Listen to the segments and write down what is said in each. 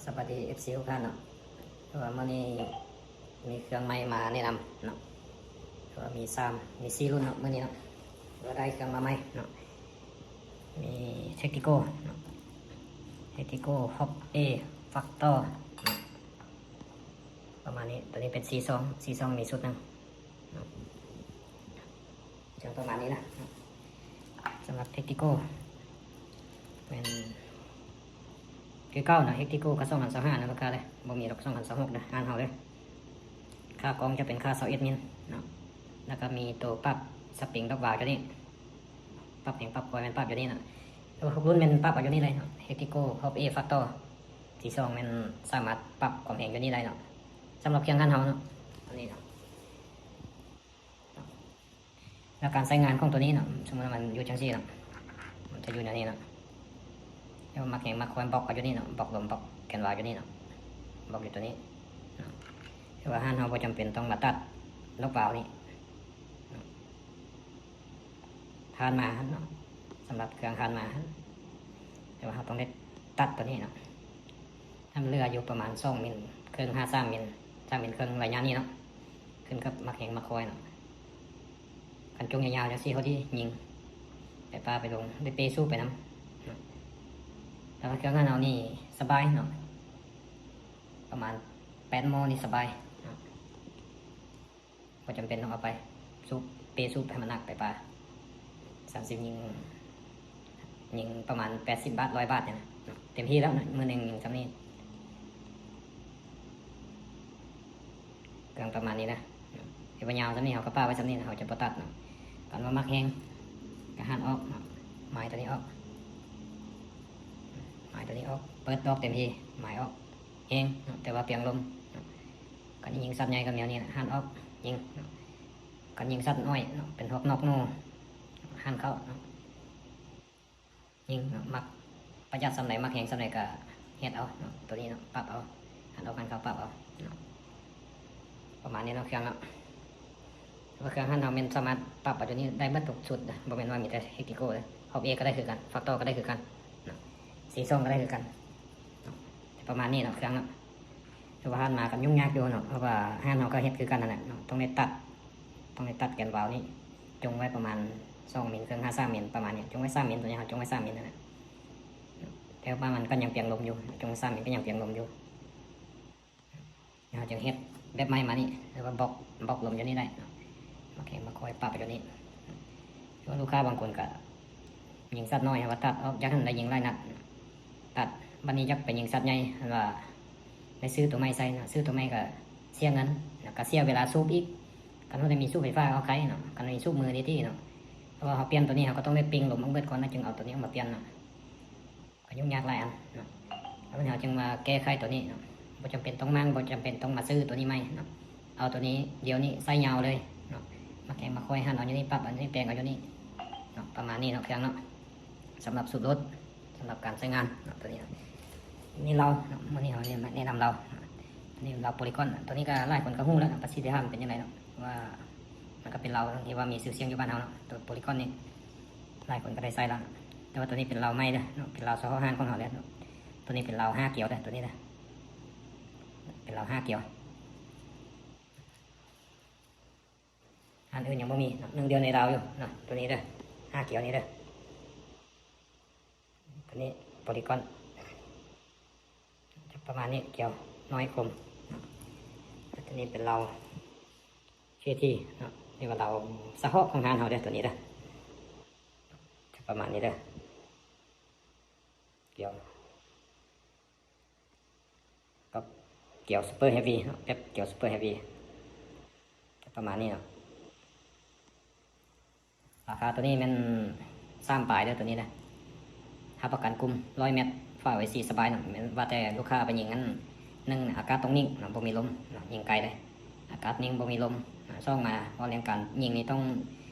ສະບາຍດີ ເອັຟຊີ ທຸກທ່ານເນາະ ຄືວ່າມື້ນີ້ມີເຄື່ອງໃໝ່ມາແນະນຳເນາະ ຄືວ່າມີສາມ ມີສີ່ລຸ້ນເນາະ ມື້ນີ້ເນາະ ຄືວ່າໄດ້ເຄື່ອງມາໃໝ່ເນາະ ມີ Tactico ເນາະ Tactico Hop A Factor ເນາະ ປະມານນີ້ ໂຕນີ້ເປັນສີ່ຊ່ອງ ສີ່ຊ່ອງມີຊຸດໜຶ່ງເນາະ. ຈະປະມານນີ້ນະ ສຳລັບ Tactico ແມ່ນຄືເກົ່ານະ Tactico ກະສອງພັນຊາວຫ້ານະ ລາຄາເດ້ ບໍ່ມີດອກສອງພັນຊາວຫົກນະ ຮ້ານເຮົາເດ້. ຂາກອງຈະເປັນຂາຊາວເອັດມິນເນາະ ແລ້ວກະມີໂຕປັບສະປຣິງດອກວາວຢູ່ນີ້ ປັບແຮງປັບຄວາຍແມ່ນປັບຢູ່ນີ້ນະ ແຕ່ວ່າທຸກລຸ້ນແມ່ນປັບເອົາຢູ່ນີ້ເລີຍເນາະ Tactico Hop A Factor ສີ່ຊ່ອງແມ່ນສາມາດປັບຄວາມແຮງຢູ່ນີ້ໄດ້ເນາະ ສຳລັບເຄື່ອງຮ້ານເຮົາເນາະ ອັນນີ້ເນາະ. ແລ້ວການໃຊ້ງານຂອງໂຕນີ້ເນາະ ສົມມຸດວ່າມັນຢູ່ຈັ່ງຊີ້ເນາະ ມັນຈະຢູ່ແນວນີ້ເນາະ ແລ້ວມັກແຮງມັກຄວາຍບລັອກກໍຢູ່ນີ້ເນາະ ບລັອກລົມ ບລັອກແກນວາວຢູ່ນີ້ເນາະ ບລັອກຢູ່ໂຕນີ້ເນາະ ແຕ່ວ່າຮ້ານເຮົາບໍ່ຈຳເປັນຕ້ອງມາຕັດດອກວາວນີ້ເນາະ ຜ່ານມາເນາະ ສຳລັບເຄື່ອງຜ່ານມາ ແຕ່ວ່າເຮົາຕ້ອງໄດ້ຕັດໂຕນີ້ເນາະ. ມັນເຫຼືອຢູ່ປະມານສອງມິນເຄິ່ງຫາສາມມິນ ສາມມິນເຄິ່ງໄລຍະນີ້ເນາະ ຂຶ້ນກັບມັກແຮງມັກຄວາຍເນາະ ຄັນຈົງຍາວໆຈັ່ງຊີ້ ເຮົາຊິຍິງໄປປ່າໄປດົງ ໄດ້ເປສູບໄປນຳເນາະ ແຕ່ວ່າເຄື່ອງຫັ້ນເຮົານີ້ສະບາຍເນາະ ປະມານແປດໝໍ້ນີ້ສະບາຍເນາະ. ບໍ່ຈຳເປັນຕ້ອງເອົາໄປສູບ ເປສູບໃຫ້ມັນໜັກໄປປ່າ ສາມສິບຍິງ ຍິງປະມານແປດສິບບາດ ຮ້ອຍບາດນີ້ນະ ເຕັມທີ່ແລ້ວນະ ມື້ໜຶ່ງຍິງສ່ຳນີ້ ເຄື່ອງປະມານນີ້ນະ ເຮັດວ່າຍາວສ່ຳນີ້ ເຮົາກະປະໄວ້ສ່ຳນີ້ນະ ເຮົາຈະບໍ່ຕັດເນາະ ຄັນວ່າມັກແຮງກະຫັນອອກເນາະ ໝາຍໂຕນີ້ອອກ ໝາຍໂຕນີ້ອອກ ເປີດດອກເຕັມທີ່ ໝາຍອອກແຮງເນາະ ແຕ່ວ່າປ່ຽງລົມເນາະ. ຄັນຍິງສັດໃຫຍ່ກໍແນວນີ້ແຫຼະ ຫັນອອກຍິງເນາະ ຄັນຍິງສັດນ້ອຍເນາະ ເປັນພວກນອກໜູ ຫັນເຂົ້າເນາະ ຍິງເນາະ ມັກປະຢັດສ່ຳໃດ ມັກແຮງສ່ຳໃດກໍເຮັດເອົາເນາະ ໂຕນີ້ເນາະ ປັບເອົາ ຫັນອອກຫັນເຂົ້າປັບເອົາເນາະ ປະມານນີ້ເນາະ ເຄື່ອງເນາະ. ວ່າເຄື່ອງຫັ້ນເຮົາແມ່ນສາມາດປັບເອົາໂຕນີ້ໄດ້ເບິດທຸກຊຸດນະ ບໍ່ແມ່ນວ່າມີແຕ່ Tactico ເດີ Hop A ກໍໄດ້ຄືກັນ Factor ກໍໄດ້ຄືກັນເນາະ ສີ່ຊ່ອງກໍໄດ້ຄືກັນເນາະ ປະມານນີ້ເນາະ ເຄື່ອງເນາະ. ແຕ່ວ່າຜ່ານມາກໍຫຍຸ້ງຍາກຢູ່ເນາະ ເພາະວ່າຮ້ານເຮົາກໍເຮັດຄືກັນນັ້ນແຫຼະເນາະ ຕ້ອງໄດ້ຕັດ ຕ້ອງໄດ້ຕັດແກນວາວນີ້ ຈົ່ງໄວ້ປະມານສອງມິນເຄິ່ງຫາສາມມິນ ປະມານນີ້ ຈົ່ງໄວ້ສາມມິນ ໂຕນີ້ເຮົາຈົ່ງໄວ້ສາມມິນນັ້ນແຫຼະ ແຕ່ວ່າມັນກໍຍັງປ່ຽງລົມຢູ່ ຈົ່ງສາມມິນກໍຍັງປ່ຽງລົມຢູ່. ເຮົາຈຶ່ງເຮັດແບບໃໝ່ມານີ້ ເອີ້ນວ່າບລັອກ ບລັອກລົມຢູ່ນີ້ໄດ້ເນາະ ມາແຂ່ງມາຄອຍປັບຢູ່ນີ້. ຄືວ່າລູກຄ້າບາງຄົນກະຍິງສັດນ້ອຍ ເຮົາວ່າຕັດອອກ ຢາກໃຫ້ໄດ້ຍິງຫຼາຍນັດ ຕັດ ບັດນີ້ຢາກໄປຍິງສັດໃຫຍ່ ເພິ່ນວ່າໄດ້ຊື້ໂຕໃໝ່ໃສ່ເນາະ ຊື້ໂຕໃໝ່ກະເສຍເງິນ ແລ້ວກະເສຍເວລາສູບອີກ. ຄັນເຮົາໄດ້ມີສູບໄຟຟ້າເອົາໄຄເນາະ ຄັນມີສູບມືນີ້ຕິເນາະ ເພາະວ່າເຮົາປ່ຽນໂຕນີ້ ເຮົາກະຕ້ອງໄດ້ປິ່ງລົມອອກເບິດກ່ອນ ແລ້ວຈຶ່ງເອົາໂຕນີ້ອອກມາປ່ຽນເນາະ. ກໍຫຍຸ້ງຍາກຫຼາຍອັນເນາະ ແລ້ວເຮົາຈຶ່ງມາແກ້ໄຂໂຕນີ້ເນາະ ບໍ່ຈຳເປັນຕ້ອງມ້າງ ບໍ່ຈຳເປັນຕ້ອງມາຊື້ໂຕນີ້ໃໝ່ເນາະ ເອົາໂຕນີ້ດຽວນີ້ໃຊ້ຍາວເລີຍເນາະ ມາແຂ່ງມາຄອຍຫັນເອົາຢູ່ນີ້ ປັບເອົາຢູ່ນີ້ ແປງເອົາຢູ່ນີ້ເນາະ ປະມານນີ້ເນາະ ເຄື່ອງເນາະ. ສຳລັບສູດລົດ ສຳລັບການໃຊ້ງານເນາະ ໂຕນີ້ເນາະ ມີເລົາເນາະ ມື້ນີ້ເຮົາແນະນຳເລົາເນາະ ອັນນີ້ເລົາໂປລີກອນ ໂຕນີ້ກໍຫຼາຍຄົນກໍຮູ້ແລ້ວເນາະ ປະສິດທິພາບມັນເປັນຈັ່ງໃດເນາະ ວ່າມັນກໍເປັນເລົາທີ່ວ່າມີຊື່ສຽງຢູ່ບ້ານເຮົາເນາະ ໂຕໂປລີກອນນີ້ ຫຼາຍຄົນກໍໄດ້ໃຊ້ແລ້ວ ແຕ່ວ່າໂຕນີ້ເປັນເລົາໃໝ່ເດີເນາະ ເປັນເລົາສະເພາະຮ້ານຂອງເຮົາເລີຍເນາະ ໂຕນີ້ເປັນເລົາຫ້າກຽວເດີ ໂຕນີ້ເດີ ເປັນເລົາຫ້າກຽວ ຮ້ານອື່ນຍັງບໍ່ມີເນາະ ໜຶ່ງດຽວໃນລາວຢູ່ເນາະ ໂຕນີ້ເດີ ຫ້າກຽວນີ້ເດີ ໂຕນີ້ໂປລີກອນ ຈະປະມານນີ້ ກຽວນ້ອຍຄົມເນາະ ແລ້ວໂຕນີ້ເປັນເລົາເຄທີເນາະ ເອີ້ນວ່າເລົາສະເພາະຂອງຮ້ານເຮົາເດີ ໂຕນີ້ເດີ ຈະປະມານນີ້ເດີ ກຽວ ກັບກຽວຊຸບເປີເຮຟວີເນາະ ແບບກຽວຊຸບເປີເຮຟວີ ຈະປະມານນີ້ເນາະ. ລາຄາໂຕນີ້ແມ່ນສາມປາຍເດີ ໂຕນີ້ນະ ຮັບປະກັນກຸ້ມຮ້ອຍແມັດ ຝາກໄວ້ສີສະບາຍເນາະ ແມ່ນວ່າແຕ່ລູກຄ້າໄປຍິງນັ້ນ ໜຶ່ງ ອາກາດຕ້ອງນິ່ງເນາະ ບໍ່ມີລົມເນາະ ຍິງໄກເລີຍ ອາກາດນິ່ງ ບໍ່ມີລົມ ສອງມາ ເວົ້າເລື່ອງການຍິງນີ້ຕ້ອງ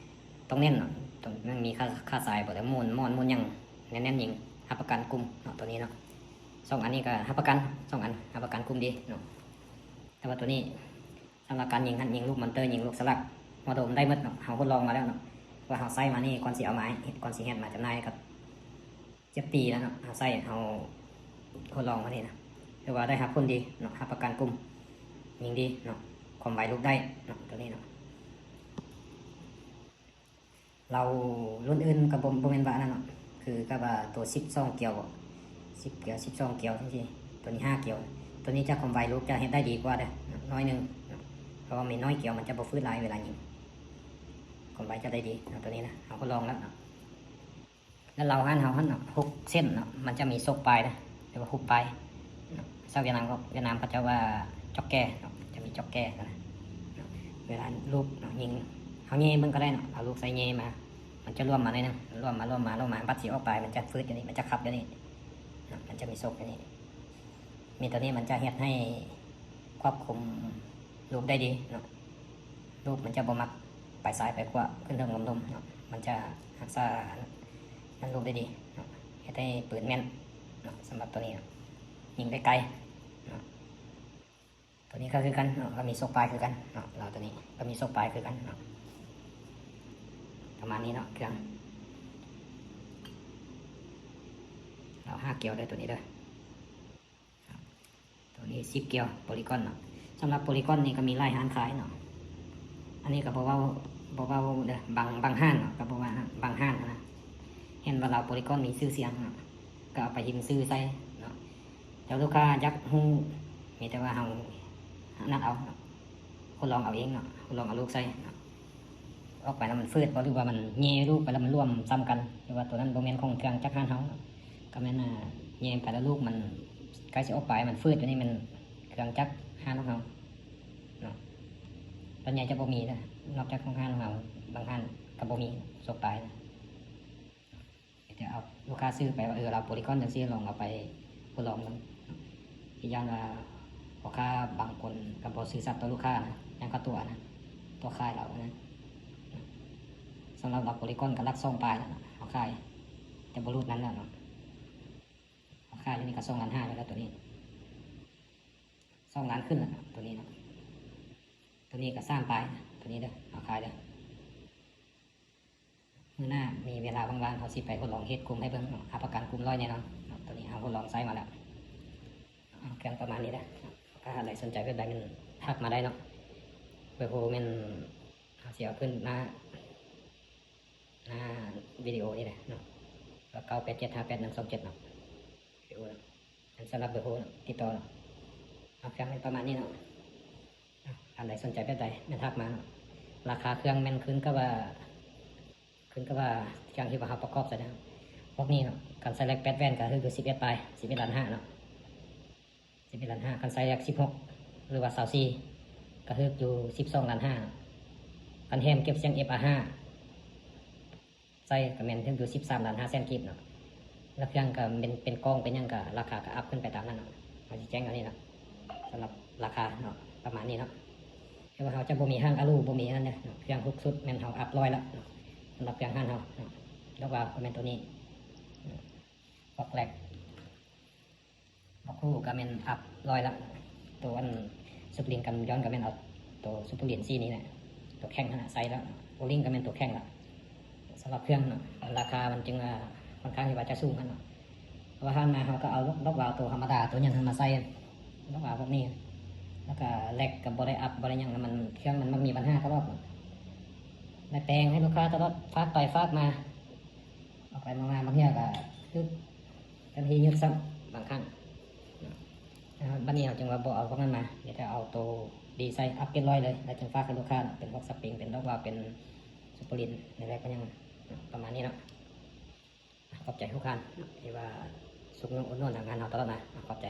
ຕ້ອງແໜ້ນເນາະ ຕ້ອງ ຕ້ອງມີຄາ ຄາສາຍບໍ່ ແລ້ວໝູນ ໝອນ ໝູນຫຍັງແໜ້ນໆ ຍິງ ຮັບປະກັນກຸ້ມເນາະ ໂຕນີ້ເນາະ ສອງອັນນີ້ກໍຮັບປະກັນ ສອງອັນ ຮັບປະກັນກຸ້ມດີເນາະ. ແຕ່ວ່າໂຕນີ້ ສຳລັບການຍິງຫັ້ນ ຍິງລູກມອນເຕີ ຍິງລູກສະຫຼັກ ຫົວໂດມ ໄດ້ໝົດເນາະ ເຮົາທົດລອງມາແລ້ວເນາະ ວ່າເຮົາໃຊ້ມານີ້ ກ່ອນຊິເອົາມາ ກ່ອນຊິເຮັດມາຈຳໜ່າຍກໍເຈັດປີແລ້ວເນາະ ເຮົາໃຊ້ ເຮົາທົດລອງມານີ້ນະ ຖືວ່າໄດ້ຮັບຜົນດີເນາະ, ຮັບປະກັນກຸ່ມຍິງດີເນາະ, ຄວາມໄວລູກໄດ້ເນາະ ຕົວນີ້ເນາະ. ເຫຼົ້າລຸ້ນອື່ນກໍບໍ່ ບໍ່ແມ່ນວ່າອັນນັ້ນເນາະ, ຄືກັບວ່າໂຕສິບສອງກຽວ ສິບກຽວ ສິບສອງກຽວຈັ່ງຊີ້, ໂຕນີ້ຫ້າກຽວ. ໂຕນີ້ຈະຄວາມໄວລູກຈະເຮັດໄດ້ດີກວ່າເດີ້ ໜ້ອຍໜຶ່ງເນາະ, ເພາະວ່າມີໜ້ອຍກຽວມັນຈະບໍ່ຝືດຫຼາຍເວລາຍິງ, ຄວາມໄວຈະໄດ້ດີເນາະ ໂຕນີ້ນະ. ເຮົາກໍລອງແລ້ວເນາະ. ແລ້ວເຫຼົ້າຮ້ານເຮົາຫັ້ນເນາະ ຫົກເສັ້ນເນາະ, ມັນຈະມີສົກປາຍເດ້ ຫຼືວ່າຫຸບປາຍເນາະ. ພາສາຫວຽດນາມ ຫວຽດນາມເຂົາເຈົ້າວ່າຈອກແກເນາະ, ຈະມີຈອກແກນະ. ເວລາລູກເນາະຍິງ ເຮົາແຍ່ເບິ່ງກໍໄດ້ເນາະ, ເອົາລູກໃສ່ແຍ່ມາ ມັນຈະລວມມາໜ້ອຍໜຶ່ງ, ລວມມາ ລວມມາ ລວມມາ ບັດຊິອອກປາຍ ມັນຈະຟືດຢູ່ນີ້, ມັນຈະຂັບຢູ່ນີ້ເນາະ, ມັນຈະມີສົກຢູ່ນີ້. ມີຕົວນີ້ມັນຈະເຮັດໃຫ້ຄວບຄຸມລູກໄດ້ດີເນາະ, ລູກມັນຈະບໍ່ມັກໄປຊ້າຍໄປຂວາ ຂຶ້ນເທິງລົມໆເນາະ, ມັນຈະຮັກສານັ້ນລູກໄດ້ດີເນາະ, ເຮັດໃຫ້ປືນແມ່ນເນາະ. ສຳລັບຕົວນີ້ເນາະ ຍິງໄດ້ໄກເນາະ. ຕົວນີ້ກໍຄືກັນເນາະ, ກໍມີສົກປາຍຄືກັນເນາະ, ລາວຕົວນີ້ກໍມີສົກປາຍຄືກັນເນາະ. ປະມານນີ້ເນາະ ເຄື່ອງ ລາວຫ້າກຽວເດີ້ ຕົວນີ້ເດີ້. ຕົວນີ້ສິບກຽວໂປລີກອນເນາະ. ສຳລັບໂປລີກອນນີ້ກໍມີຫຼາຍຮ້ານຂາຍເນາະ, ອັນນີ້ກໍບໍ່ເວົ້າ ບໍ່ເວົ້າເດີ້, ບາງ ບາງຮ້ານເນາະ, ກໍບໍ່ວ່າ ບາງຮ້ານນະ ເຫັນວ່າລາວໂປລີກອນມີຊື່ສຽງເນາະ, ກໍເອົາໄປຮິງຊື່ໃສ່ເນາະ. ແຕ່ລູກຄ້າຢາກຮູ້ ມີແຕ່ວ່າເຮົານັດເອົາເນາະ, ທົດລອງເອົາເອງເນາະ, ທົດລອງເອົາລູກໃສ່ເນາະ. ອອກໄປແລ້ວມັນຟືດບໍ່ ຫຼືວ່າມັນແຍ່ລູກໄປແລ້ວມັນລວມສ່ຳກັນ ຫຼືວ່າຕົວນັ້ນບໍ່ແມ່ນຂອງເຄື່ອງຈັກຮ້ານເຮົາເນາະ, ກໍແມ່ນ ອ່າ ແຍ່ໄປແລ້ວລູກມັນໃກ້ຊິອອກປາຍ ມັນຟືດຢູ່ນີ້ ແມ່ນເຄື່ອງຈັກຮ້ານຂອງເຮົາເນາະ. ສ່ວນໃຫຍ່ຈະບໍ່ມີເນາະ, ນອກຈາກຂອງຮ້ານຂອງເຮົາ ບາງຮ້ານກໍບໍ່ມີສົກປາຍເນາະ. ແຕ່ເອົາລູກຄ້າຊື້ໄປວ່າ ເອີ ລາວໂປລີກອນຈັ່ງຊີ້ ລອງເອົາໄປທົດລອງເບິ່ງ. ອີກຢ່າງວ່າພໍ່ຄ້າບາງຄົນກໍບໍ່ຊື່ສັດຕໍ່ລູກຄ້ານະ, ຍັງເຂົ້າຕົວະນະ, ຕົວະຂາຍລາວນະ. ສຳລັບລາວໂປລີກອນກໍຫຼັກສອງປາຍນະ ເຮົາຂາຍ, ແຕ່ບໍ່ຫຼຸດນັ້ນແລ້ວເນາະ. ເຮົາຂາຍຢູ່ນີ້ກໍສອງລ້ານຫ້າແລ້ວ ຕົວນີ້ ສອງລ້ານຂຶ້ນແລ້ວເນາະ ຕົວນີ້ເນາະ. ຕົວນີ້ກໍສາມປາຍນະ ຕົວນີ້ເດີ້ ເຮົາຂາຍເດີ້. ມື້ໜ້າມີເວລາວ່າງໆ ເຮົາຊິໄປທົດລອງເຮັດກຸ່ມໃຫ້ເບິ່ງເນາະ, ຮັບປະກັນກຸ່ມຮ້ອຍແນ່ນອນເນາະ. ຕອນນີ້ເຮົາທົດລອງໃຊ້ມາແລ້ວ. ເອົາ ເຄື່ອງປະມານນີ້ແຫຼະ. ຖ້າທ່ານໃດສົນໃຈແບບໃດແມ່ນທັກມາໄດ້ເນາະ. ເບີໂທແມ່ນ ເຮົາຊິເອົາຂຶ້ນໜ້າ ໜ້າວິດີໂອນີ້ແຫຼະເນາະ, ເກົ້າແປດເຈັດຫ້າແປດໜຶ່ງສອງເຈັດເນາະ. ວິດີໂອເນາະ. ອັນສຳລັບເບີໂທເນາະ ຕິດຕໍ່ເນາະ. ເອົາ ເຄື່ອງແມ່ນປະມານນີ້ເນາະ. ທ່ານໃດສົນໃຈແບບໃດແມ່ນທັກມາເນາະ. ລາຄາເຄື່ອງແມ່ນຂຶ້ນກັບວ່າ ຂຶ້ນກັບວ່າເຄື່ອງທີ່ວ່າເຮົາປະກອບໃສ່ນະ. ພວກນີ້ເນາະ ຄັນໃສ່ແລັກແປດແວ່ນກໍຄືຢູ່ສິບເອັດປາຍ ສິບເອັດລ້ານຫ້າເນາະ, ສິບເອັດລ້ານຫ້າ. ຄັນໃສ່ແລັກສິບຫົກ ຫຼືວ່າຊາວສີ່ ກໍຄືຢູ່ສິບສອງລ້ານຫ້າ. ຄັນແຖມເກັບສຽງເອັຟອາຫ້າ ໃສ່ກໍແມ່ນເຖິງຢູ່ສິບສາມລ້ານຫ້າແສນກີບເນາະ. ແລ້ວເຄື່ອງກໍເປັນ ເປັນກ້ອງເປັນຫຍັງກໍລາຄາກໍອັບຂຶ້ນໄປຕາມນັ້ນເນາະ. ເຮົາຊິແຈ້ງເອົານີ້ເນາະ ສຳລັບລາຄາເນາະ ປະມານນີ້ເນາະ. ແຕ່ວ່າເຮົາຈະບໍ່ມີຫາງອາລູ ບໍ່ມີອັນນັ້ນເດ້ເນາະ. ເຄື່ອງທຸກຊຸດແມ່ນເຮົາອັບຮ້ອຍລະເນາະ ສຳລັບເຄື່ອງຮ້ານເຮົາເນາະ. ດອກວາວກໍແມ່ນຕົວນີ້ ບອກແລັກ ບອກຄູ່ກໍແມ່ນອັບຮ້ອຍລະ. ໂຕອັນຊຸບລິນກັນຍ້ອນກໍແມ່ນເອົາໂຕຊຸບລິນສີນີ້ແຫຼະ ໂຕແຂງຫັ້ນນະໃສ່ລະ. ໂອລິງກໍແມ່ນໂຕແຂງລະ. ສຳລັບເຄື່ອງນະ ລາຄາມັນຈຶ່ງວ່າຄ່ອນຂ້າງທີ່ວ່າຈະສູງຫັ້ນນະ. ເພາະວ່າຜ່ານມາເຮົາກໍເອົາດອກວາວໂຕທຳມະດາ ໂຕຫຍັງຫັ້ນມາໃສ່ ດອກວາວພວກນີ້ ແລ້ວກໍແລັກກໍບໍ່ໄດ້ອັບ ບໍ່ໄດ້ຫຍັງນະ. ມັນ ເຄື່ອງມັນມັກມີບັນຫາຕະຫຼອດ ໄດ້ແປງໃຫ້ລູກຄ້າຕະຫຼອດ ຝາກໄປຝາກມາ ເອົາໄປມາ ບາງເທື່ອກໍຄື ເຈົ້າໜ້າທີ່ຍຶດຊ້ຳບາງຄັ້ງ. ອາ ບັດນີ້ເຮົາຈຶ່ງວ່າບໍ່ເອົາພວກນັ້ນມາ ມີແຕ່ເອົາໂຕດີໃສ່ ອັບເກຣດຮ້ອຍເລີຍ ແລ້ວຈຶ່ງຝາກໃຫ້ລູກຄ້າເນາະ. ເປັນພວກສະປຣິງ ເປັນດອກວາວ ເປັນຊຸບເປີລິນ ແນວໃດກໍຍັງປະມານນີ້ເນາະ. ຂອບໃຈທຸກທ່ານທີ່ວ່າຊຸກຍູ້ອຸດໜູນທາງຮ້ານເຮົາຕະຫຼອດມາ. ຂອບໃຈ.